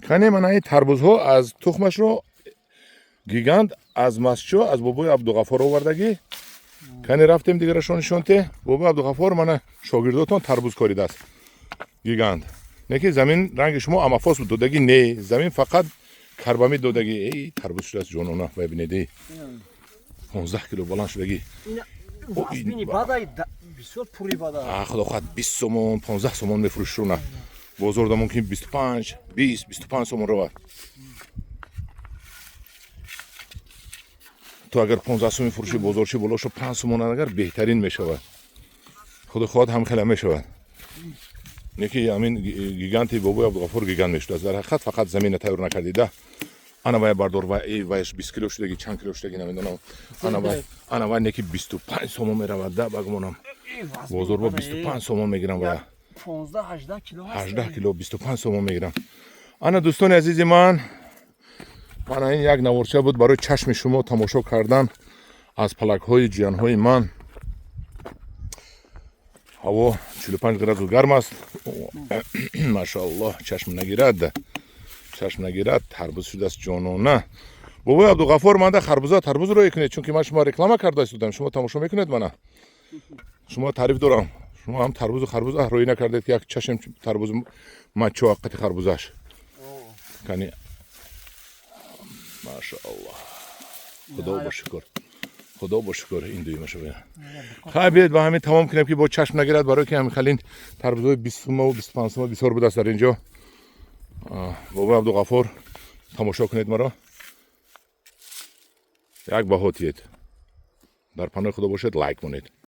Кане, мана ин тарбузҳо аз тухмашро Гигант аз Масчо, аз бобои Абдуғаффор овардагӣ. Кане, рафтем, дигарашон нишонте. Бобои Абдуғаффор, мана шогирдотон тарбуз коридааст. Гигант не, ки замин ранги шумо амафос додагӣ не, замин фақат карбамид додагӣ. Эй, тарбуз шудааст ҷонона, бибинед, эй, 15 кило баланд шудагӣ. Худо хоҳад, 20 сомон, 15 сомон мефурӯшона. Бозорда мумкин 25, 20, 25 сомон равад. Ту агар 15 сомон фурӯши, бозорчи болошо 5 сомон, агар беҳтарин мешавад. Худо хоҳад, ҳам хела мешавад. Неки ҳамин Гиганти бобои Абдуғаффор гигант мешудааст дар ҳақиқат, фақат замина тайёр накардида. Ана вай бардор, вай, вайш 20 кило шудаги, чанд кило шудаги, намедонам. Ана вай, ана вай, неки 25 сомон меравад да, ба гумонам, бозор бо 25 сомон мегирам вая. 18 кило. 18 кило 25 сомон мегирам. Ана, дӯстони азизи ман, мана ин як наворча буд барои чашми шумо тамошо кардан аз палакҳои ҷиянҳои ман. Ҳаво 45 градус гарм аст, машоаллоҳ, чашм нагирад, чашм нагирад. Тарбуз шудааст ҷонона. Бобои Абдуғаффор, манда харбуза, тарбуз рӯй кунед, чунки ман шумо реклама карда истодам, шумо тамошо мекунед мана. Шумо таъриф дорам, шумо ҳам тарбузу харбуз рӯй накардед, ки як чашм тарбуз мачо аққати харбузаш кани. Машоаллоҳ, худо бо шукр, худо бо шукр. Ин дуюмаша хай, биёед, ба ҳамин тамом кунем, ки бо чашм нагирад, барое ки ҳамин халин тарбузҳои 20 сумаву 25 сума бисёр будааст дар инҷо. Бобои Абдуғаффор, тамошо кунед маро, як баҳо тиед. Дар паноҳи Худо бошед, лайк монед.